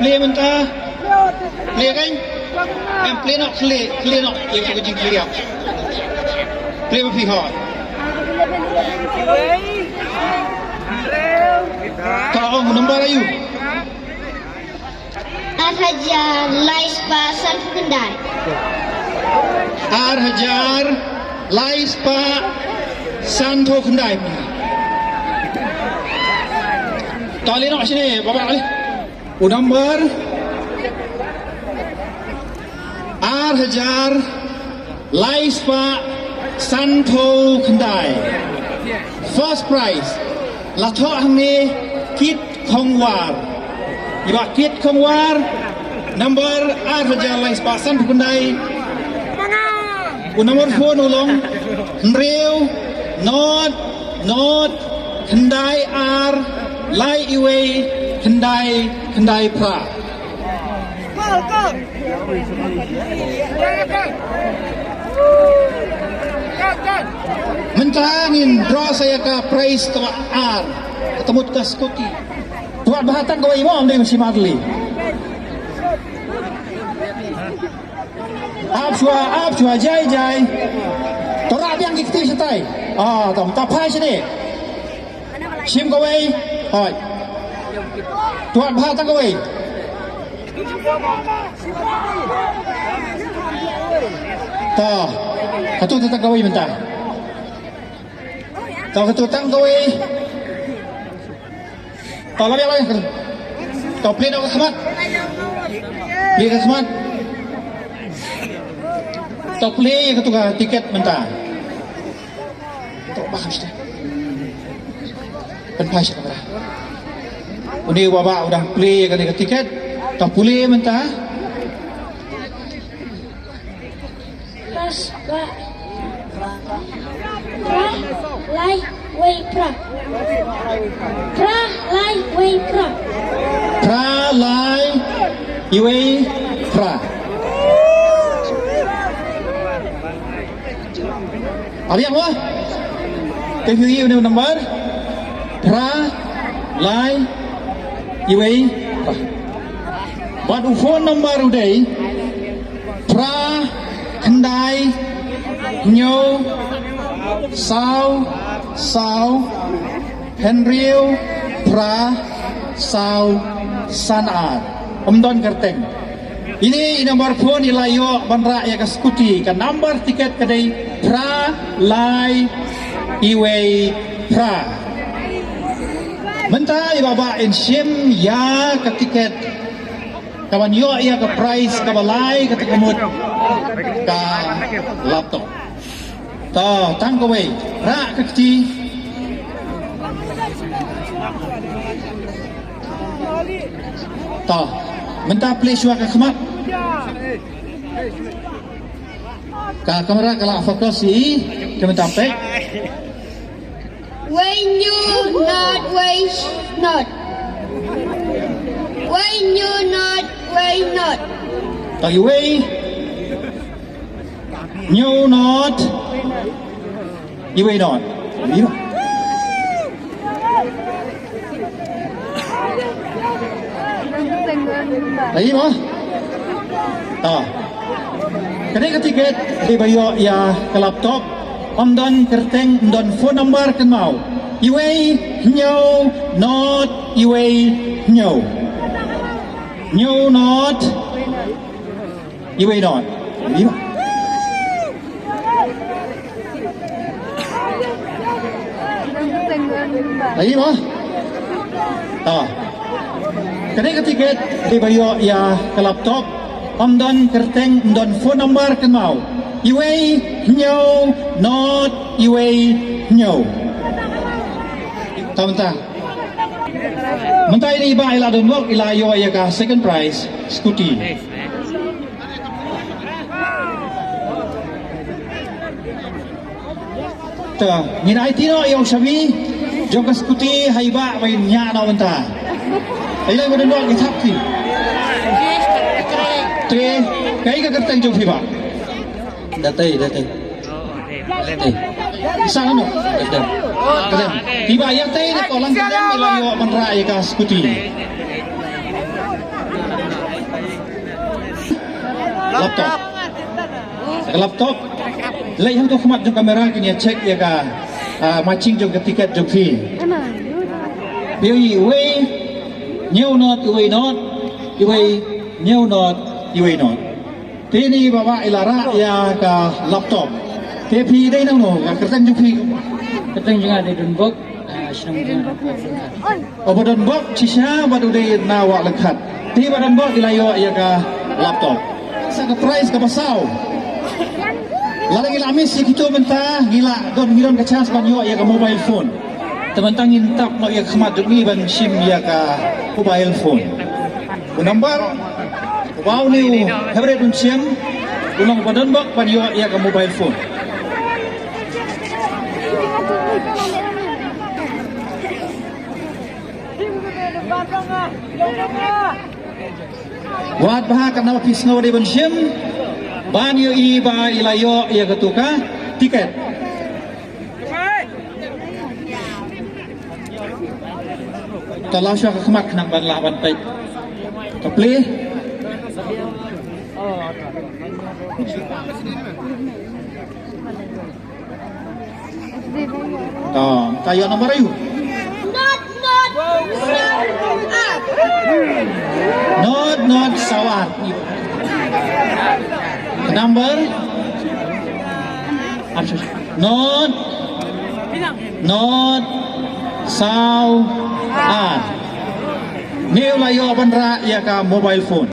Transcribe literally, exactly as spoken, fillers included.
Plie mynta. Plie kan? Em plie noh, khlieh, khlieh noh. Ïa ka jingkhlieh. Plie ba phi hoi. Ta ong number aïu? Ar hajar lai spah sanphew khyndai. Ar hajar lai spah sanphew khyndai. Ta leh noh shane, Baba, leh. U number ar hajar lai spah sanphew khyndai. First prize la thoh hangne, Kit Khongwar. Ïa ba Kit Khongwar, number ar hajar lai spah sanphew khyndai. U number phone u long hynriew nod nod khyndai ar lai iwei khyndai khyndai phra. Mynta ngin draw sa ïa ka prize kaba ar, kata mut ka scooty. Tuat bha tang kawei mo, ym dei masi marli. Ap shuwa, ap shuwa, jai, jai. To rah biang ki kti shatai. Ah, tam, ta phai shane. Shim kawei. Hoi. Tuat bha tang kawei. Ta. Katu ta tang kawei mynta. Ta katu tang kawei. Ta la biang la. Ta plie noh ka khmat. Plie ka khmat. Ta plie ïa katu ka tiket mynta. To ba kham sha. Pynphai sha kamera. Une u Baba u dang plie ïa kane ka tiket. Ta plie mynta. Pas ba. Phra lai wei phra. Phra lai wei phra. Phra lai iwei phra. Ar ïa wa? Te phi ïohi une u number? Phra lai iwei phra. Bad u phone number u dei phra khyndai hynñiew saw saw hynriew phra saw san ar. Ym don kyrteng. Ine i number phone i la ïoh ban rah ïa ka scooty, ka number tiket ka dei phra lai iwei phra. Mynta i Baba in shim ïa ka tiket kaban ïoh ïa ka prize kaba lai, kata ka mut ka laptop. To, tang kawei. Rah ka kti. To, mynta plie shuwa ka khmat. Ka kamera ka la focus ïa i, ka mynta peit. Wei hynñiew nod wei nod. Wei hynñiew nod wei nod. To, iwei. Hynñiew nod. Iwei nod. Iwei. Ai mo. Ah. Kane ka tiket dei ba ïoh ïa ka laptop. Ym don kyrteng, ym don phone number, kynmaw. Iwei hynñiew nod iwei hynñiew. Hynñiew nod. Iwei nod. Iwei. Ai mo. Ah. Kane ka tiket dei ba ïoh ïa ka laptop. Ym don kyrteng, ym don phone number, kynmaw. Iwei hynñiew nod iwei hynñiew. Ta mynta. Mynta ine i Bah i la don wok, i la ïoh ïa ka second prize scooty. Ta, ngin aiti noh ïa u shabi jong ka scooty ha i Bah ba in ñiah noh mynta. Ai lai ba don wok, i thap ti. Te, kaei ka kyrteng jong phi Bah? Da tei, da tei. Tei. Sa ano? Da tei. Da tei. Phi Bah ïa tei da ko lang ka dang ïa la ïoh ban rah ïa ka scooty. Laptop. Ka laptop. Leit hangto khmat jong kamera, kin ïa check ïa ka, ah, matching jong ka tiket jong phi. Phi ïohi uwei, hynñiew not, uwei not, uwei, hynñiew not, uwei not. Te ini ba ba i la rah ïa ka laptop. Te phi dei nangno, ka kyrteng jong phi? Kyrteng jong nga dei Donbok, ah, shnong jong nga dei Donbok. O, ba Donbok shisha bad u dei na Wah Ryngkhat. Te ba Donbok i la ïoh ïa ka laptop. Sa ka prize kaba saw. Lada ngi la miss ïa kito mynta, ngi la don, ngi don ka chance ban ïoh ïa ka mobile phone. Te mynta ngin tap noh ïa ka khmat jong ngi ban shim ïa ka mobile phone. U number uba une u Hebret un shim, u long ba Donbok ban ïoh ïa ka mobile phone. Wat bha, katno phi sngew dei ban shim ban ïohi ba i la ïoh ïa katu ka tiket. To law shuwa ka khmat khnang ban lah ban peit. To plie. To, ka ïoh number aïu? Not, not, saw ar. Not, not, saw ar. Number? Not, not, saw ar. Une u la ïoh ban rah ïa ka mobile phone.